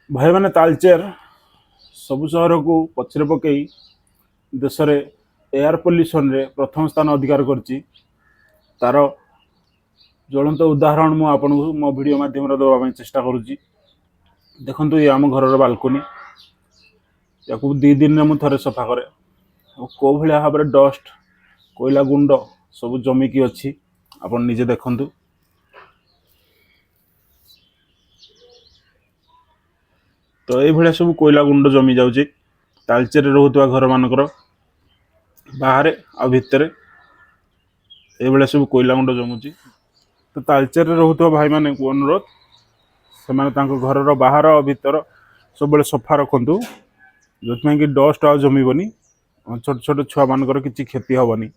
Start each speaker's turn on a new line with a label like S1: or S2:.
S1: ଭାଇମାନେ, ତାଲଚେର ସବୁ ସହରକୁ ପଛରେ ପକାଇ ଦେଶରେ ଏୟାର ପଲ୍ୟୁସନରେ ପ୍ରଥମ ସ୍ଥାନ ଅଧିକାର କରିଛି। ତାର ଜ୍ୱଳନ୍ତ ଉଦାହରଣ ମୁଁ ଆପଣଙ୍କୁ ମୋ ଭିଡ଼ିଓ ମାଧ୍ୟମରେ ଦେବା ପାଇଁ ଚେଷ୍ଟା କରୁଛି। ଦେଖନ୍ତୁ, ଇଏ ଆମ ଘରର ବାଲକୋନି। ୟାକୁ 2 ଦିନରେ ମୁଁ ଥରେ ସଫା କରେ। ଆଉ କେଉଁ ଭଳିଆ ଭାବରେ ଡଷ୍ଟ, କୋଇଲା ଗୁଣ୍ଡ ସବୁ ଜମିକି ଅଛି, ଆପଣ ନିଜେ ଦେଖନ୍ତୁ। ତ ଏଇଭଳିଆ ସବୁ କୋଇଲା ଗୁଣ୍ଡ ଜମି ଯାଉଛି ତାଲଚେରରେ ରହୁଥିବା ଘରମାନଙ୍କର ବାହାରେ ଆଉ ଭିତରେ। ଏଇଭଳିଆ ସବୁ କୋଇଲା ଗୁଣ୍ଡ ଜମୁଛି। ତ ତାଲଚେରରେ ରହୁଥିବା ଭାଇମାନଙ୍କୁ ଅନୁରୋଧ, ସେମାନେ ତାଙ୍କ ଘରର ବାହାର ଆଉ ଭିତର ସବୁବେଳେ ସଫା ରଖନ୍ତୁ, ଯେଉଁଥିପାଇଁ କି ଡଷ୍ଟ ଆଉ ଜମିବନି, ଛୋଟ ଛୋଟ ଛୁଆମାନଙ୍କର କିଛି କ୍ଷତି ହେବନି।